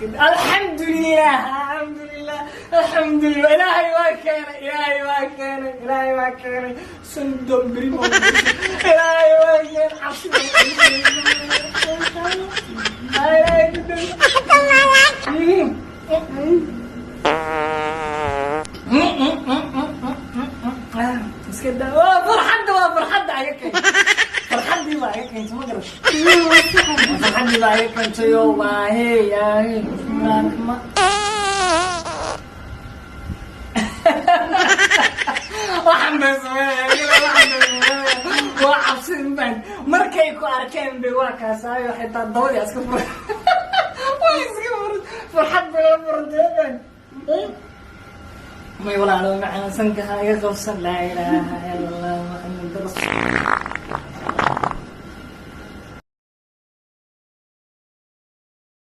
Iska daa. Alxamdulilah, alxamdulilah, alxamdulilah. Ilaahay waa keenay, Ilaahay waa keenay, Ilaahay waa keenay. 30 beri ma, Ilaahay waa keenay. Cabsida Ilaahay ku dhow. Iska daa. Waa farxadda, waa farxadda aga keentay, farxaddii baa aga keentay, ma garat? Farxaddii baa aga keentay oo waa hey hey, bismillahi raxmaan. Waxaan bay sameynaya, waxaan bay sameynaya, waa cabsi baan. Markay ku arkeen bay waa kaasaayo, xitaa dabadii iska fur, waa iska fur, farxad bay la furantay. May walaalo macaan, sanka ha iga qabsan. Laa ilaaha ila Allah.